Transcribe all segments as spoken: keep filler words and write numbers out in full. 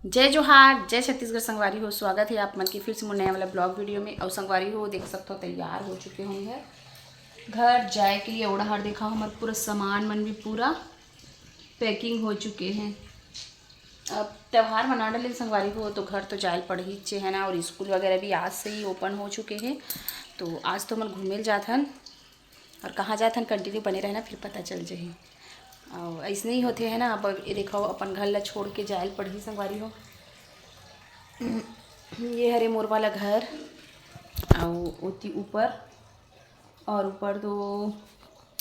जय जोहार, जय छत्तीसगढ़ संगवारी हो। स्वागत है आप मन के फिर से मोर नया वाला ब्लॉग वीडियो में। और संगवारी हो, देख सकते हो, तैयार हो चुके होंगे घर जाए के लिए। ओड़ा हर देखा, हमारे पूरा सामान मन भी पूरा पैकिंग हो चुके हैं। अब त्यौहार मना डले संगवारी हो, तो घर तो जाए पड़ही चे, है ना। और स्कूल वगैरह भी आज से ही ओपन हो चुके हैं, तो आज तो हमन घूमे ल जात हन। और कहाँ जात हन, कंटिन्यू बने रहना, फिर पता चल जाही। और ऐसने ही होते है ना। अब ये देखो, अपन घर ला छोड़ के जाए ल पड़ही संगवारी हो। ये हरे मोर वाला घर, और ओती ऊपर, और ऊपर तो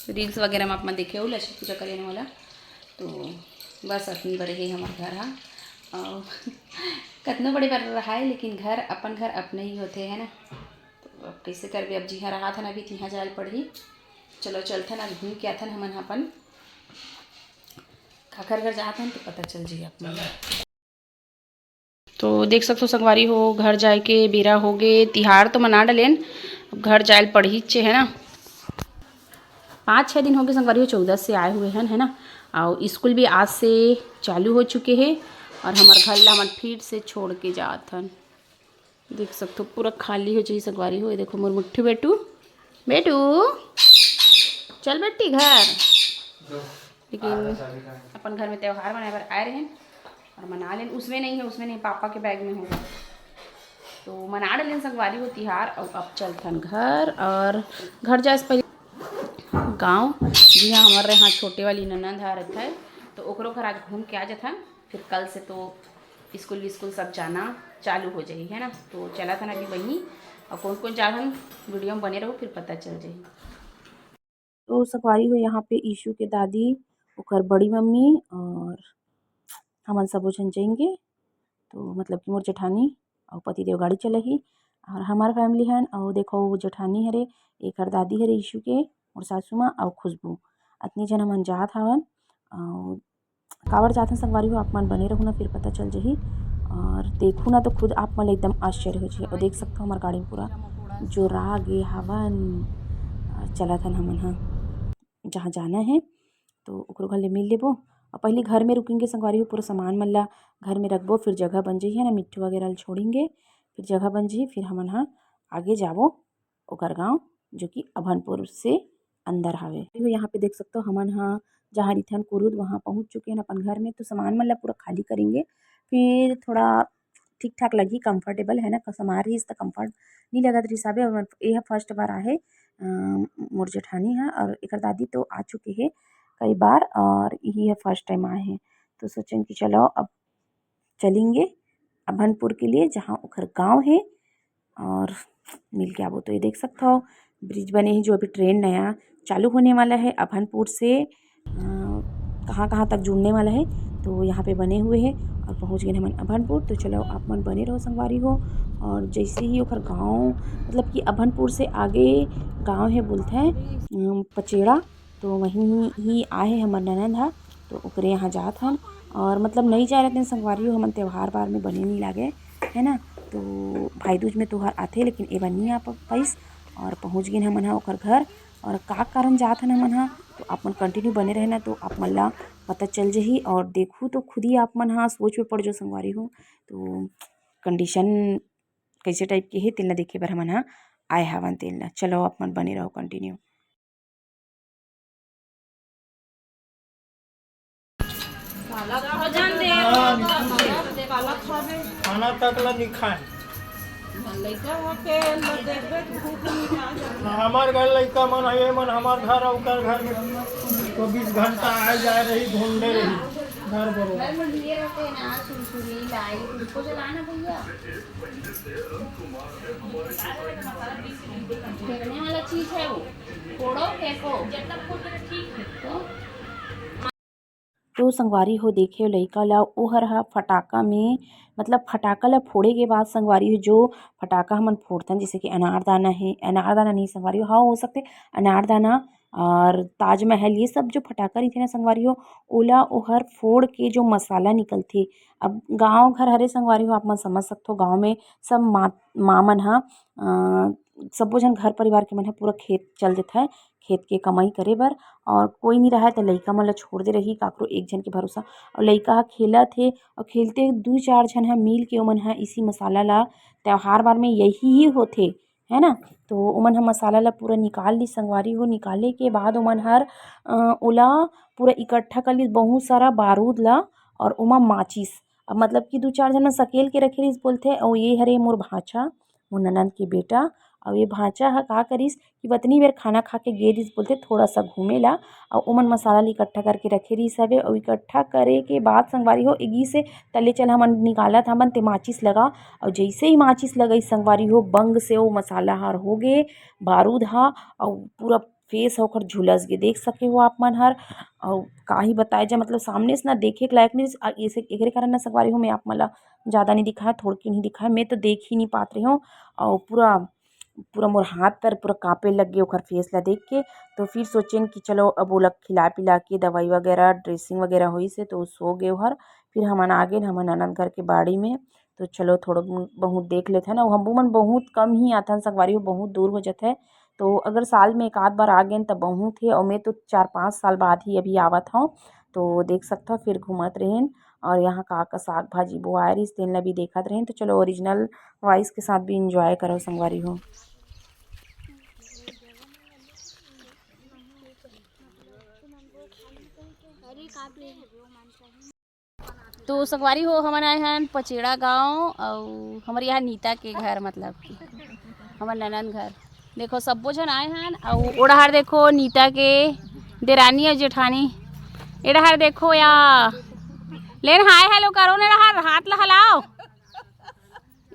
रील्स वगैरह में आप मन देखे हो, लक्ष्मी पूजा करे वाला। तो बस अतनी बड़े ही हमार घर हा। और कतनो बड़े बर रहा है, लेकिन घर, अपन घर अपने ही होते है ना। तो अब कैसे करबे, अब जिहाँ रहा था ना, अभी तिहाँ जाए ल पड़ही। चलो चलथन, आज घूम के आथन हमन ह अपन। काकर घर जात हन तो पता चल जाही आप मन ला। तो देख सकथो संगवारी हो, घर जाए के बेरा हो गे। तिहार तो मना डलेन, अब घर जाए ल पड़ही चे, है ना। पाँच छः दिन हो गए संगवारी हो, चौदह से आए हुए हन, है ना। और स्कूल भी आज से चालू हो चुके हैं। और हमार घर ला हमन फिर से छोड़ के जात हन। देख सकथो पूरा खाली हो जाही संगवारी हो। ये देखो मोर मुट्ठू बेटू, बेटू चल बेटी घर। लेकिन अपन घर में त्यौहार मनाए बर आए रहेन और मना लेन। उसमें नहीं है, उसमें नहीं, पापा के बैग में होगा। तो मना डलेन संगवारी हो तिहार। और अब चलथन घर, और घर जाए से पहले गाँव, जिहाँ हमारे यहाँ छोटे वाली ननद ह रहिथे, तो ओकरो घर आज घूम के आ जाथन। फिर कल से तो स्कूल विस्कूल सब जाना चालू हो जाही, है ना। तो चलत हन अभी वहीं, और कौन कौन जात हन, वीडियो में बने रहो, फिर पता चल जाही। तो संगवारी हो, यहाँ पे ईशु के दादी, ओकर बड़ी मम्मी और हमन सबो झन जाएंगे। तो मतलब कि मोर जेठानी और पतिदेव गाड़ी चलाही और हमार फैमिली हन। और देखो वो जेठानी हरे, एकर दादी हरे ईशु के, मोर सासू माँ और खुशबू, अतनी झन हमन जात हवन। और काबर जाथन संगवारी हो, आप मन बने रहू ना, फिर पता चल जाही। और देखू ना तो खुद आप मन एकदम आश्चर्य हो जाही। और देख सकथो हमार गाड़ी में पूरा जोरा गे हवन। और चलत हन हमन ह जहाँ जाना है तो ओकरो घर ले मिल लेबो। और पहले घर में रुकेंगे संगवारी हो, पूरा सामान मन ला घर में रखबो, फिर जगह बन जाही, है ना, मिट्ठू वगैरह ल छोड़ेंगे, फिर जगह बन जाही, फिर हमन ह आगे जाबो ओकर गाँव, जो कि अभनपुर से अंदर हावे। तो यहाँ पे देख सकते हो, हमन ह जहाँ रिथन कुरुद, वहाँ पहुँच चुके हैं अपन घर में। तो सामान मन ला पूरा खाली करेंगे, फिर थोड़ा ठीक ठाक लगही, कंफर्टेबल है ना। सामान रहिस त कंफर्ट नहीं लगत रहिस हावे। और यह फर्स्ट बार आहे, अ, मोर जेठानी है और एकर दादी तो आ चुके हैं कई बार, और यही है फर्स्ट टाइम आए हैं। तो सोचें कि चलो अब चलेंगे अभनपुर के लिए, जहाँ ओकर गाँव है, और मिल के आबो। तो ये देख सकते हो, ब्रिज बने ही, जो अभी ट्रेन नया चालू होने वाला है अभनपुर से, अ, कहाँ कहाँ तक जुड़ने वाला है। तो यहाँ पे बने हुए हैं और पहुँच गए हमन अभनपुर। तो चलो, आप मन बने रहो संगवारी हो। और जैसे ही ओकर गाँव, मतलब कि अभनपुर से आगे गाँव है, बोलते हैं, अम, पचेड़ा, तो वहीं ही आए है हमर ननद ह, तो ओकरे यहाँ जात हन। और मतलब नहीं जाए रहते संगवारी हो, हमन त्यौहार बार में बने नहीं लागे, है ना। तो भाई दूज में त्योहार आथे, लेकिन ए बार नहीं आ प-, पाइस। और पहुँच गए हमन ह ओकर घर। और का कारण जात हन हमन ह, तो आप मन कंटिन्यू बने रहना, तो आप मन ला पता चल जाही। और देखू तो खुद ही आप मन ह सोच में पड़ जो संगवारी हो, तो कंडीशन कैसे टाइप के हे, तेन ला देखे बर हमन ह आए हवन तेन ला। चलो, आप मन बने रहो कंटिन्यू। खाना तक ला नहीं खाए। हमार घर लइका मन हे, मन हमार घर अउ ओकर घर में चौबीस घंटा आए जाए रही, ढूंढे रही घर बरोबर। घर में लिए रहते हैं ना, सुरसुरी, लाइट, उसको जलाना भैया। फेंकने वाला चीज है वो, फोड़ो, फेंको। जितना फोड़ के ठीक है। तो तो संगवारी हो, देखे लइका ला, ओहर ह फटाका में, मतलब फटाका ला फोड़े के बाद संगवारी हो, जो फटाका हमन फोड़थन, जैसे कि अनारदाना है, अनारदाना नहीं संगवारी हो, हाँ, हो सकथे अनारदाना और ताजमहल, ये सब जो फटाका रहिथे ना संगवारी हो, ओला ओहर फोड़ के जो मसाला निकलथे। अब गाँव घर हरे संगवारी हो, आप मन समझ सकथो, गाँव में सब माँ, माँ मन ह, अ, सब्बो झन घर परिवार के मन ह पूरा खेत चल देथे, खेत के कमाई करे बर, और कोई नहीं रहय त लइका मन ल छोड़ दे रही काकरो एक झन के भरोसा। और लइका ह खेलत हे, और खेलते दू चार झन ह मिल के ओमन ह इसी मसाला ला, त्योहार बार में यही ही होथे, है ना। तो ओमन ह मसाला ला पूरा निकाल ली संगवारी हो। निकाले के बाद ओमन हर, अ, ओला पूरा इकट्ठा कर ली, बहुत सारा बारूद ला, और ओमा माचिस। अब मतलब कि दू चार झन मन सकेल के रखे रहिस बोलथे, अउ ये हरे मोर भांचा, मोर ननद के बेटा। अउ ये भांचा ह का करिस कि वतनी बेर खाना खा के गे रिहिस बोलथे थोड़ा सा घूमे ला, अउ ओमन मसाला ल इकट्ठा करके रखे रिहिस हवे। अउ इकट्ठा करे के बाद संगवारी हो, एगी से तले चल हमन निकालत हमन ते माचिस लगा। अउ जैसे ही माचिस लगाई संगवारी हो, बंग से वो मसाला हर हो गे बारूद हा, अउ पूरा फेस ह ओकर झुलस गे, देख सके हो आप मन हर। अउ का ही बताए जा, मतलब सामने से ना देखे के लायक नहीं, अ, ऐसे एकरे कारण ना संगवारी हो, मैं आप मन ला ज़्यादा नहीं दिखाए, थोड़किन ही दिखाए, मैं तो देख ही नहीं पात रही हूँ। अउ पूरा, पूरा मोर हाथ पैर पूरा कांपे लग गे ओकर फेस ला देख के। तो फिर सोचेन कि चलो अब ओला खिला पिला के दवाई वगैरह, ड्रेसिंग वगैरह होइस हे, तो सो गे ओहर। फिर हमन आ गेन, हमन ननद घर के बाड़ी में। तो चलो थोड़ा बहुत देख लेथन। अउ हमू मन बहुत कम ही आथन संगवारी हो, बहुत दूर हो जाथे। तो अगर साल में एक आध बार आ गेन त बहुत हे, अउ मैं तो चार पाँच साल बाद ही अभी आवत हौं। तो देख सकथव, फिर घूमत रहेन और यहाँ का का साग भाजी बोआए रहिस तेन ला भी देखत रहेन। तो चलो ओरिजिनल वॉइस के साथ भी एंजॉय करो संगवारी हो। तो संगवारी हो, हमन आए हन पचेड़ा गांव, अउ हमर यहाँ नीता के घर, मतलब कि हमर ननद घर। देखो, सब्बो झन आए हन, अउ ओड़हर देखो, नीता के देरानी अउ जेठानी। एड़हर देखो या, लेन हाय हेलो करो ने, एड़हर हाथ ला हलाओ।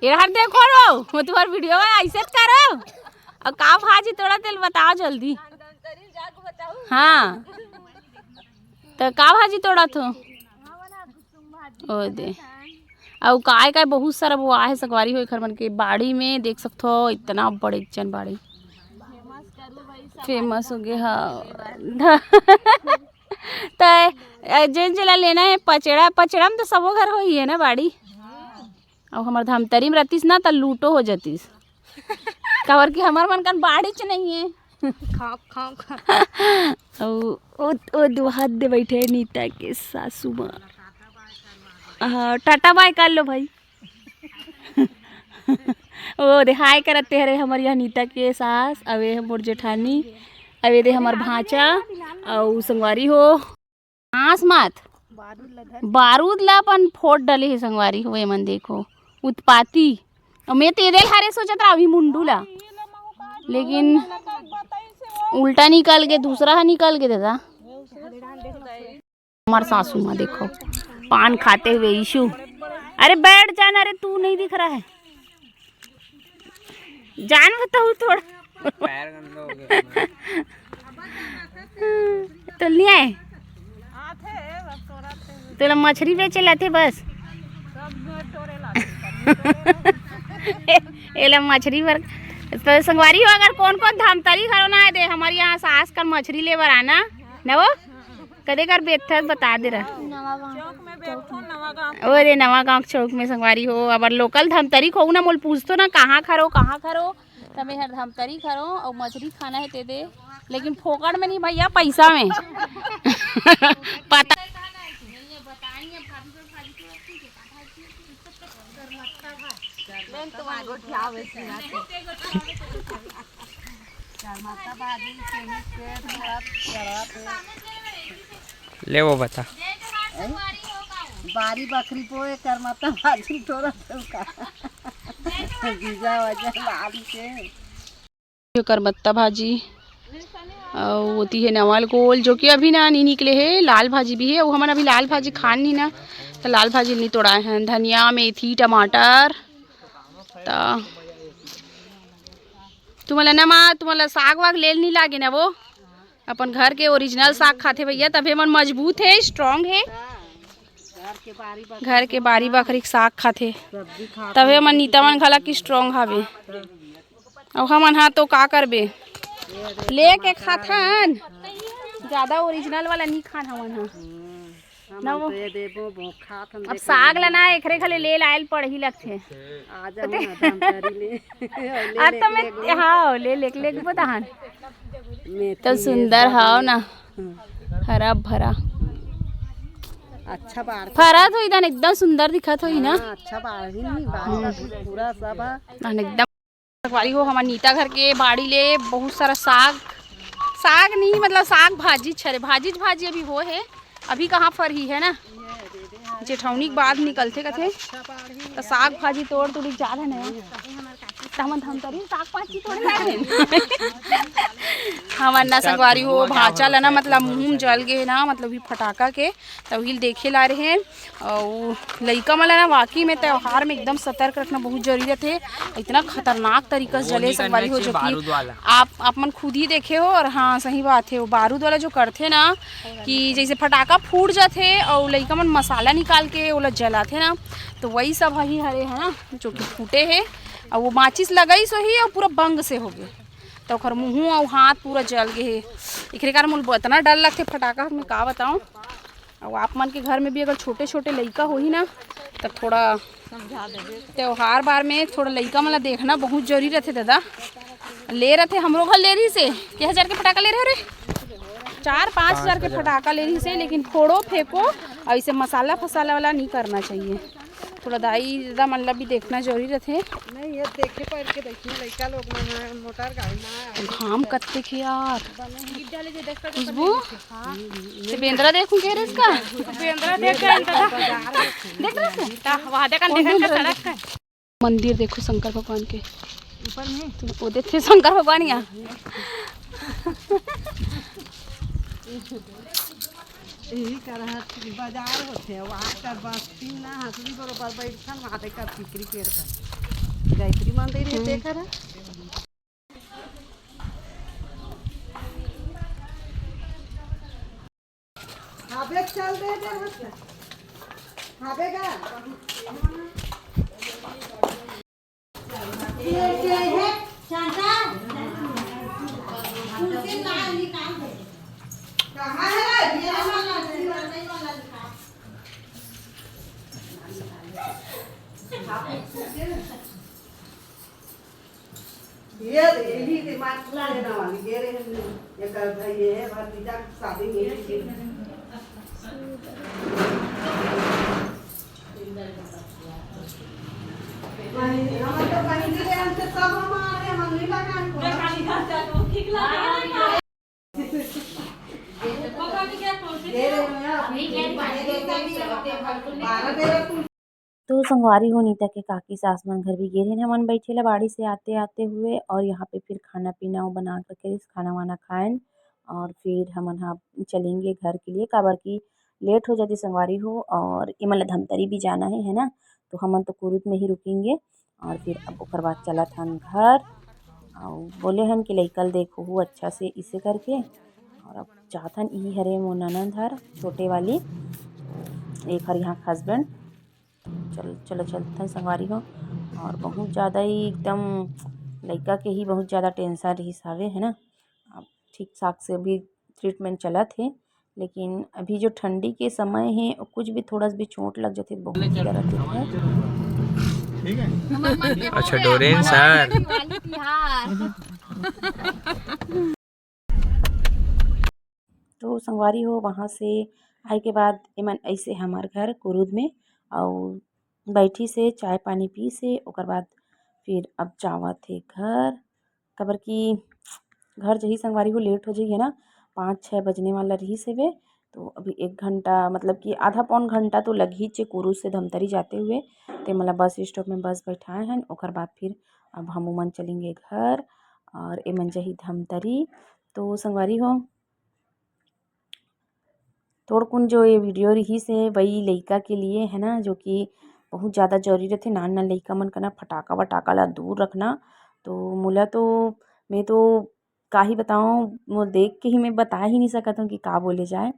एड़हर देखो रो, वो तुम्हार वीडियो में ऐसे करो। अउ का भाजी तोड़ा तेल बताओ जल्दी। हाँ, तो का भाजी तोड़ा थो? ओ दे। अउ काय काय बहुत सारा बोआ हे संगवारी हो, एखर मन के बाड़ी में देख सकथो, इतना बड़े जन बाड़ी। फेमस हो गे हा। त जेन जेला लेना हे पचेड़ा, पचेड़ा में तो सबो घर होही है ना बाड़ी। अउ हमर धमतरी में रहतीस ना त लूटो हो जतीस। काबर कि हमर मन कन बाड़ीच नहीं है। खाओ, खाओ, खाओ। अउ ओ, ओ दो हाथ दे बैठे हे नीता के सासू माँ। हाँ, टाटा बाय कर लो भाई। ओ दे हाय करत ते हरे हमर यहाँ नीता के सास, अवे मोर जेठानी, अवे दे हमर भांचा, अउ संगवारी हो। आस मात बारूद ला अपन फोड़ डले हे संगवारी हो, एमन देखो उत्पाती। अउ मैं तेदे ल हरे सोचत रहा अभी मुंडू ला, लेकिन उल्टा निकल के दूसरा हा निकल के दादा। हमार सासू माँ देखो पान खाते हुए ईशु। अरे बैठ जाना रे, तू नहीं दिख रहा है। जान बताऊ थोड़ा। पैर गंदा हो गया। तो ले आए। तेला मछरी बेचे लाथे बस। एला मछरी बर। तो संगवारी हो, अगर कौन कौन धमतरी घरो ना आए दे, हमारे यहाँ सास कर मछरी ले बर आना। ना वो कदे कर बेचथे बता दे रहा। नवा गांव। ओ रे, नवा गांव के चौक में संगवारी हो। अबर लोकल धमतरी खोऊ ना, मोल पूछतो ना, कहाँ खरो, कहाँ खरो, त मैं हर धमतरी खरो अउ मछरी खाना है ते दे, लेकिन फोकट में नहीं भैया, पैसा में। पता। ले वो बता। बारी बखरी पोए करमत्ता भाजी तोरा तो का। बीजा वजन लाल के। जो करमत्ता भाजी, अउ ओती हे नवाल गोल, जो कि अभी ना नहीं निकले हे। लाल भाजी भी हे, अउ हमन अभी लाल भाजी खान नहीं ना, तो लाल भाजी नहीं तोड़ाए हैं। धनिया, मेथी, टमाटर, त तुमला ना माँ, तुमला साग वाग लेल नहीं लागे ना वो? अपन घर के ओरिजिनल साग खाथे भैया, तभे मन मजबूत हे, स्ट्रॉन्ग हे। घर के बारी बखरी के साग खाथे, तभे मन नीता मन घला की स्ट्रॉन्ग हावे। अउ हमन हा तो का करबे, लेके खाथन, ज्यादा ओरिजिनल वाला नहीं खान हमन हा। ना वो। दे देबो, वो खात हम अब देख साग लेबो। ला ना एकरे घले ले लायल पड़ही लगथे। आ जाहूँ ना धमतरी ले। ले आज ले तो मैं, ले ले। हाँ, ले ले, ले ले, बताहन। मेथी तो है, सुंदर धनिया हाव ना, है। हरा भरा। अच्छा बाढ़ के फरत होही दान, एकदम सुंदर दिखत होही ना। हाँ, अच्छा बाढ़ ही नहीं, बाढ़ का पूरा सब है। धान एकदम। संगवारी हो, हमर नीता घर के बाड़ी ले बहुत सारा साग, साग नहीं, मतलब साग भाजी, छरे भाजी, भाजी अभी हो है, अभी कहाँ फरही है ना, जेठौनी के बाद निकलथे कथे, त साग भाजी तोड़ तोड़ जात है ना, त हमन धमतरी साग भाजी तोड़े जात है। हमर ना संगवारी हो, भांचा ल ना, मतलब मुंह में जल गे ना, मतलब भी फटाका के, त उही ल देखे ला रहे हैं। अउ लइका मन ल ना वाकई में त्योहार में एकदम सतर्क रखना बहुत जरूरी रथे। इतना खतरनाक तरीका से जले संगवारी हो, जो कि आप, आप मन खुद ही देखे हो। और हाँ, सही बात है, वो बारूद वाला जो करथे ना, कि जैसे फटाका फूट जाथे अउ लइका मन मसाला निकाल के ओला जलाथे ना, तो वही सब ही हरे है ना, जो कि फूटे है। और वो माचिस लगाइस होही और पूरा बंग से हो गए, तो ओकर मुंह और हाथ पूरा जल गए है। एकरे कारण मोला इतना डर लगथे फटाका में, का बताऊं। अउ आप मन के घर में भी अगर छोटे छोटे लइका होही ना, तब थोड़ा त्योहार बार में थोड़ा लइका मन ला देखना बहुत जरूरी रथे दादा। ले रथे, हमरो घर ले रहिस हे, के हजार के फटाका ले रहे हो रे? चार पाँच हजार के फटाका ले रहिस हे, लेकिन फोड़ो फेंको, अउ इसे मसाला फसाला वाला नहीं करना चाहिए। थोड़ा दाई दादा मन ला भी देखना जरूरी रथे। नहीं, ये देखे पर के देखिए, लइका लोग मन ह मोटर गाड़ी में आए। घाम कत्ते के यार। खुशबू, ते बेंदरा देखूं कह रहे इसका? बेंदरा देख रहे हैं दादा। देख रहे हैं? ता वहाँ देखा, देखा का सड़क का। मंदिर देखो शंकर भगवान के। ऊपर में? वो देखिए शंकर भगवान यहाँ। यही कर बाजार होथे, वहाँ कर बस्ती ना हंसली बरोबर बैठन, वहाँ देख कर फिक्री केर कर गायत्री मंदिर है, हम्म। देख रहा। हाबे चल दे दे बस। हाबे गा। ये के है? चाचा। तुलसी लाल निकाल दे। कहाँ है? ये वाला, ये वाला, ये वाला निकाल। ये, यही दिमाग लेना वाली, ये रहे, ये कर भाई, ये है, भतीजा की शादी नहीं की। वही, हम तो कहीं भी ले, हम तो सब हम आ रहे हैं, हम नहीं लगा, हम ठीक लगा। ये रहे, बारह तेरह तो संगवारी हो, नीता के काकी सास मन घर भी गे रहिन हमन बइठे ला बाड़ी से आते आते हुए, और यहाँ पे फिर खाना पीना वो बना करके खाना वाना खाएन, और फिर हमन हा चलेंगे घर के लिए, काबर कि लेट हो जाती संगवारी हो, और एमन ला धमतरी भी जाना है, है ना, तो हमन तो कुरुद में ही रुकेंगे, और फिर अब ओकर बाद चलत हन घर। और बोले हन कि लइका ल देखहू अच्छा से इसे करके, और अब जात हन। इही हरे मोर ननद हर छोटे वाली, एक हर यहाँ के हस्बैंड। चल, चलो चलथन संगवारी हो। और बहुत ज़्यादा ही एकदम लइका के ही बहुत ज़्यादा टेंशन रहिस हावे, है ना। अब ठीक ठाक से अभी ट्रीटमेंट चलत हे, लेकिन अभी जो ठंडी के समय हे, कुछ भी थोड़ा सा भी चोट लग जाथे, बहुत ही डरत हे। ठीक है। अच्छा, डोरेन सर। तो संगवारी हो, वहाँ से आए के बाद एमन ऐसे हमार घर कुरुद में, अउ बैठी से चाय पानी पी से, ओकर बाद फिर अब जावत हे घर, काबर कि घर जही संगवारी हो लेट हो जाही ना, पाँच छः बजने वाला रहिस हेवे, तो अभी एक घंटा, मतलब कि आधा पौन घंटा तो लगही चे कुरुद से धमतरी जाते हुए, ते मला बस स्टॉप में बस बैठाए हन, ओकर बाद फिर अब हम उमन चलेंगे घर और एमन जही धमतरी। तो संगवारी हो, थोड़कुन जो ये वीडियो रहिस हे, वही लइका के लिए है ना, जो कि बहुत ज़्यादा जरूरी रथे। नान नान लइका मन का ना फटाका वटाका ला दूर रखना। तो मोला तो, मैं तो का ही बताऊँ, मोर देख के ही मैं बता ही नहीं सकत हूँ कि का बोले जाए।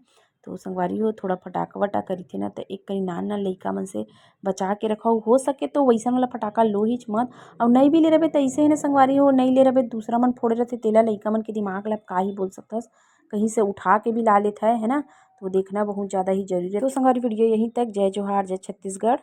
तो संगवारी हो, थोड़ा फटाका वटाका रहिथे ना, तो एक कनी नान नान लइका मन से बचा के रखो। हो सके तो वैसन वाला फटाका लो ही मत, और नहीं भी ले रहबे तो ऐसे ही ना संगवारी हो, नहीं ले रहबे, दूसरा मन फोड़े रहथे, तेला लइका मन के दिमाग ला का ही बोल सकथस। कहीं से उठा के भी ला लेत है, है ना। तो देखना बहुत ज़्यादा ही जरूरी है। तो संगवारी, वीडियो यहीं तक। जय जोहार, जय छत्तीसगढ़।